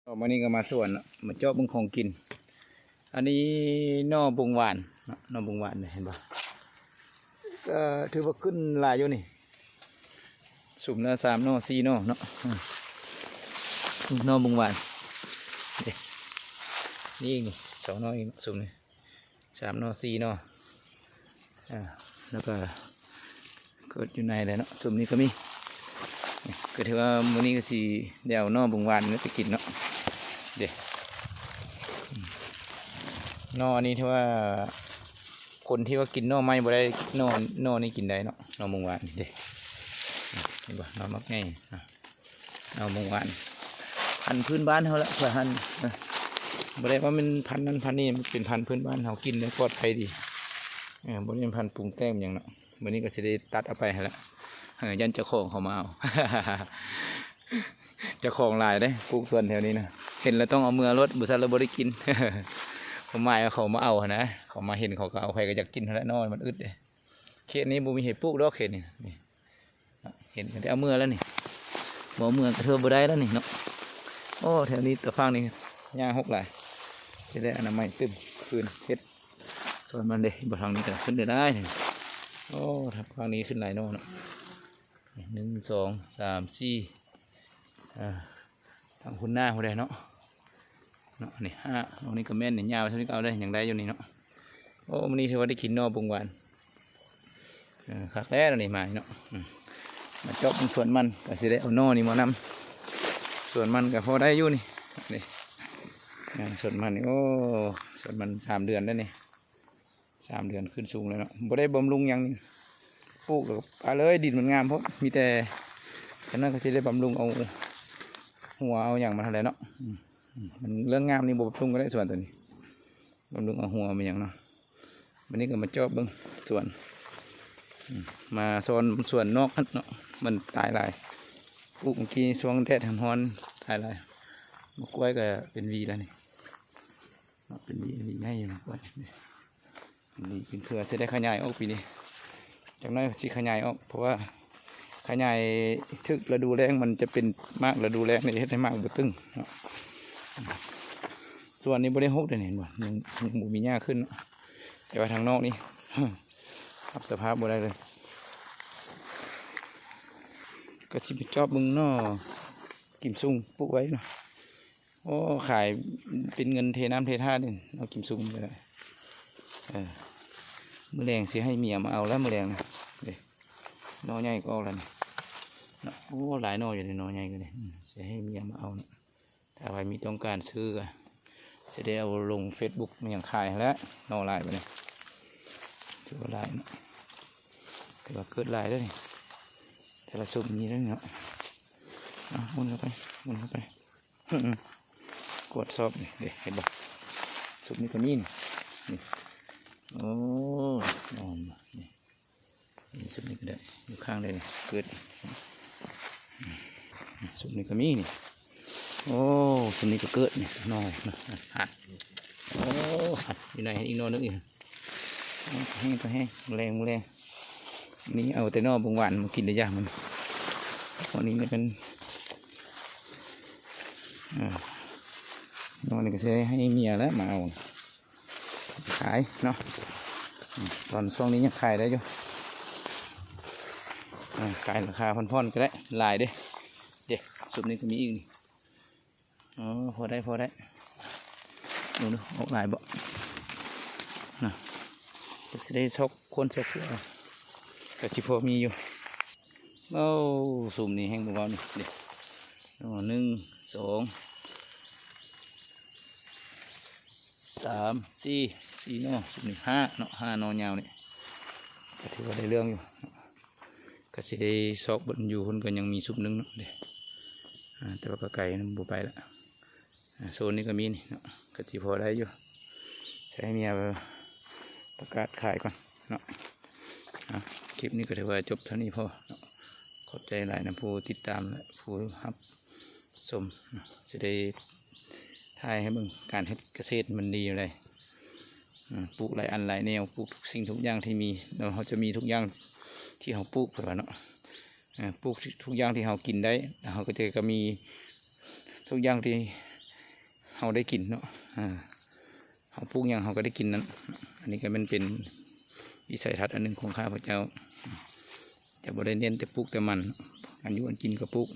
ຕໍ່ມານີ້ກໍມາສວນເນາະ ມາເຈາະເບິ່ງຂອງກິນ. ອັນນີ້ໜໍ່ບົງຫວານເນາະ ໜໍ່ບົງຫວານນີ້ ເຫັນບໍ່? ກໍຖືວ່າຂຶ້ນຫຼາຍຢູ່ນີ້ ສຸມລະສາມໜໍ່ ສີ່ໜໍ່ເນາະ. ອືມ ໜໍ່ບົງຫວານ ເດ້ ນີ້ອີກນີ້ ສອງໜໍ່ອີກເນາະ ສຸມນີ້ ສາມໜໍ່ ສີ່ໜໍ່ ອ່າ ແລ້ວກໍເກີດຢູ່ໃນແຫຼະເນາະ. ຊຸມນີ້ກໍມີ ນີ້ ກໍຖືວ່າມື້ນີ້ກໍຊິໄດ້ເອົາໜໍ່ບົງຫວານນີ້ໄປກິນເນາະ. ເດ້ ໜໍ່ອັນນີ້ຖືວ່າ ຄົນທີ່ວ່າກິນໜໍ່ໄມ້ບໍ່ໄດ້ ໜໍ່ ໜໍ່ນີ້ກິນໄດ້ເນາະ ໜໍ່ບົງຫວານນີ້. ເດ້ ເຫັນບໍ່ ໜໍ່ໝາກໃຫຍ່ເນາະ. ເອົາໝູຫວານ ພັນພື້ນບ້ານເຮົາລະ ເພື່ອຫັ້ນ ເອີ ບໍ່ໄດ້ວ່າແມ່ນພັນນັ້ນພັນນີ້ ມັນເປັນພັນພື້ນບ້ານເຮົາ ກິນໄດ້ປອດໄພດີ ເອີ ບໍ່ໄດ້ແມ່ນພັນປຸງແຕ່ງຫຍັງເນາະ. ມື້ນີ້ກໍຊິໄດ້ຕັດເອົາໄປຫັ້ນລະ ເອີ ຢ້ານເຈົ້າຂອງເຂົາມາເອົາ ເຈົ້າຂອງຫຼາຍເດ້ ປູກສວນແຖວນີ້ນະ ເຫັນແລ້ວຕ້ອງເອົາເມືອໂລດ ບໍ່ຊັ້ນແລ້ວບໍ່ໄດ້ກິນ. ຄວາມໝາຍວ່າເຂົາມາເອົາຫັ້ນນະ ເຂົາມາເຫັນເຂົາກໍເອົາ ໃຜກໍຢາກກິນຫັ້ນແຫຼະເນາະ ມັນອຶດເດ້. ເຂດນີ້ບໍ່ມີໃຫ້ປູກດອກ ເຂດນີ້ ນີ້ ເຫັນ ໄດ້ເອົາເມືອແລ້ວນີ້ ບໍ່ເອົາເມືອກໍຖືວ່າບໍ່ໄດ້ແລ້ວນີ້ເນາະ. ໂອ້ ແຖວນີ້ຕາຝັ່ງນີ້ຫຍ້າຮົກຫຼາຍ ຊິໄດ້ອະນາໄມຕື່ມຄືນ ເຮັດສວນມັນເດ້. ບໍ່ ທາງນີ້ກໍຂຶ້ນໄດ້ຫຼາຍນີ້. ໂອ້ ທາງຝັ່ງນີ້ຂຶ້ນຫຼາຍໜໍ່ເນາະ ໜຶ່ງ ສອງ ສາມ ສີ່ ອ່າ ທາງພຸ້ນໜ້າພຸ້ນເດ້ເນາະ ເນາະ ນີ້ຫ້າ ອັນນີ້ກໍແມ່ນນີ້ ຍາວເທົ່ານີ້ກໍເອົາໄດ້ ຍັງໄດ້ຢູ່ນີ້ເນາະ. ໂອ້ ມື້ນີ້ຖືວ່າໄດ້ກິນໜໍ່ບົງຫວານ ເອີ ຄັກແລ້ວນີ້ມານີ້ເນາະ ອືມ ມາເຈາະເບິ່ງສວນມັນ ກໍຊິໄດ້ເອົາໜໍ່ນີ້ມານຳ. ສວນມັນກໍພໍໄດ້ຢູ່ນີ້ ນີ້ ອ່າ ສວນມັນນີ້ ໂອ້ ສວນມັນສາມເດືອນແລ້ວນີ້ ສາມເດືອນຂຶ້ນສູງແລ້ວເນາະ ບໍ່ໄດ້ບຳລຸງຫຍັງນີ້ ປູກແລ້ວກໍປະເລີຍ ດິນມັນງາມໂພດ. ມີແຕ່ ຈັ່ງນັ້ນກໍຊິໄດ້ບຳລຸງເອົາຫົວເອົາຫຍັງມັນຫັ້ນແຫຼະເນາະ ອືມ ອືມ ມັນເລື່ອງງາມນີ້ບໍ່ບຳລຸງກໍໄດ້ ສວນຕົວນີ້ ບຳລຸງເອົາຫົວເອົາຫຍັງເນາະ. ບັດນີ້ກໍມາເຈາະເບິ່ງສວນ ອືມ ມາສອນສວນນອກຫັ້ນເນາະ ມັນຕາຍຫຼາຍ ປູກເມື່ອກີ້ຊ່ວງແດດຮ້ອນໆ ຕາຍຫຼາຍ. ໝາກກ້ວຍກໍເປັນຫວີແລ້ວນີ້ເນາະ ເປັນຫວີ ຫວີໃຫຍ່ຢູ່ໝາກກ້ວຍ ນີ້ ເປັນເຜື່ອຊິໄດ້ຂະຫຍາຍອອກປີນີ້ ຈັກໜ້ອຍຊິຂະຫຍາຍອອກ ເພາະວ່າຂະຫຍາຍຖືກລະດູແລ້ງ ມັນຈະເປັນໝາກລະດູແລ້ງນີ້ ເຮັດໃຫ້ໝາກບໍ່ຕຶງເນາະ. ສວນນີ້ບໍ່ໄດ້ຮົກເດ້ນີ້ ເຫັນບໍ່ ຍັງ ຍັງບໍ່ມີຫຍ້າຂຶ້ນເນາະ ແຕ່ວ່າທາງນອກນີ້ ຮັບສະພາບບໍ່ໄດ້ເລີຍ. ກໍຊິໄປຈອບເບິ່ງໜໍ່ກິມຊຸງປູກໄວ້ເນາະ. ໂອ້ ຂາຍເປັນເງິນເທນ້ຳເທທ່າເດ້ ເອົາກິມຊຸງນີ້ກໍໄດ້ ເອີ ມື້ແລງຊິໃຫ້ເມຍມາເອົາແລ້ວ ມື້ແລງນະ ເດ້ ໜໍ່ໃຫຍ່ກໍອອກແລ້ວນີ້ເນາະ. ໂອ້ ຫຼາຍໜໍ່ຢູ່ເດ້ ໜໍ່ໃຫຍ່ກໍໄດ້ ອືມ ຊິໃຫ້ເມຍມາເອົາເນາະ. ຖ້າໃຜມີຕ້ອງການຊື້ກໍຊິໄດ້ເອົາລົງເຟສບຸກ ມີຫຍັງຂາຍຫັ້ນແຫຼະ ໜໍ່ຫຼາຍປານນີ້ ຖືວ່າຫຼາຍເນາະ ຖືວ່າເກີດຫຼາຍເດ້ນີ້. ແຕ່ລະຊຸມນີ້ເດ້ເນາະ ເອົາໝູນເຂົ້າໄປ ໝູນເຂົ້າໄປ ກວດສອບນີ້ ເດ້ ເຫັນບໍ່ ຊຸມນີ້ກໍມີນີ້ ນີ້ ໂອ້ ອ່ອນນີ້ ນີ້ ຊຸມນີ້ກໍໄດ້ ຢູ່ຂ້າງໃດນີ້ ເກີດ ຊຸມນີ້ກໍມີນີ້ ໂອ້ ຊຸມນີ້ກໍເກີດນີ້ ໜໍ່ນະ ໂອ້ ຢູ່ໃນອີກໜໍ່ໜຶ່ງອີກ ແຮງ ແຮງ ແຮງ ແລງ ແລງ ນີ້ເອົາແຕ່ໜໍ່ບົງຫວານມາກິນໄດ້ຢ່າງມັນ ອັນນີ້ແມ່ນ ອ່າ ໜໍ່ນີ້ກໍຊິໃຫ້ເມຍແລ້ວມາເອົາຂາຍເນາະ ອືມ ຕອນຊ່ວງນີ້ຍັງຂາຍໄດ້ຢູ່ ອ່າ ຂາຍລາຄາຜ່ອນໆກໍໄດ້ ຫຼາຍເດ້ ເດ້ ຊຸມນີ້ກໍມີອີກນີ້ ອໍ ພໍໄດ້ ພໍໄດ້ ເບິ່ງດູ ອອກຫຼາຍບໍ່ນະ ກໍຊິໄດ້ຊອກຄົນຊອກຄົວ ກໍຊິພໍມີຢູ່. ໂອ້ ຊຸມນີ້ແຮງບໍ່ເວົ້ານີ້ ນີ້ ໜຶ່ງ ສອງ ສາມ ສີ່ ສີ່ໜໍ່ ຊຸມນີ້ຫ້າເນາະ ຫ້າໜໍ່ຍາວນີ້ ກໍຖືວ່າໄດ້ເລື່ອງຢູ່. ກໍຊິໄດ້ຊອກເບິ່ງຢູ່ພຸ້ນ ກໍຍັງມີຊຸມໜຶ່ງເນາະເດ້ ອ່າ ແຕ່ວ່າກໍໄກນຳ ບໍ່ໄປລະ ອ່າ ໂຊນນີ້ກໍມີນີ້ເນາະ ກໍຊິພໍໄດ້ຢູ່ ໃຊ້ເມຍປະກາດຂາຍກ່ອນເນາະ. ອ່າ ຄລິບນີ້ກໍຖືວ່າຈົບເທົ່ານີ້ພໍເນາະ ຂອບໃຈຫຼາຍນຳຜູ້ຕິດຕາມ ແລະ ຜູ້ຮັບຊົມເນາະ ຊິໄດ້ ຖ່າຍໃຫ້ເບິ່ງການເຮັດກະເສດມັນດີຢູ່ໃດ໋ ອືມ ປູກຫຼາຍອັນຫຼາຍແນວ ປູກທຸກສິ່ງທຸກຢ່າງທີ່ມີ ແລ້ວເຮົາຈະມີທຸກຢ່າງທີ່ເຮົາປູກ ເພິ່ນວ່າເນາະ ເອີ ປູກທຸກຢ່າງທີ່ເຮົາກິນໄດ້ ແລ້ວເຮົາກໍຈະ ກໍມີທຸກຢ່າງທີ່ ເຮົາໄດ້ກິນເນາະ ເຮົາປູກຫຍັງເຮົາກໍໄດ້ກິນນັ້ນ. ອັນນີ້ກໍແມ່ນເປັນວິໄສທັດອັນໜຶ່ງຂອງຂ້າພະເຈົ້າ ຈະບໍ່ໄດ້ເນັ້ນແຕ່ປູກແຕ່ມັນ ອັນຢູ່ອັນກິນກໍປູກ.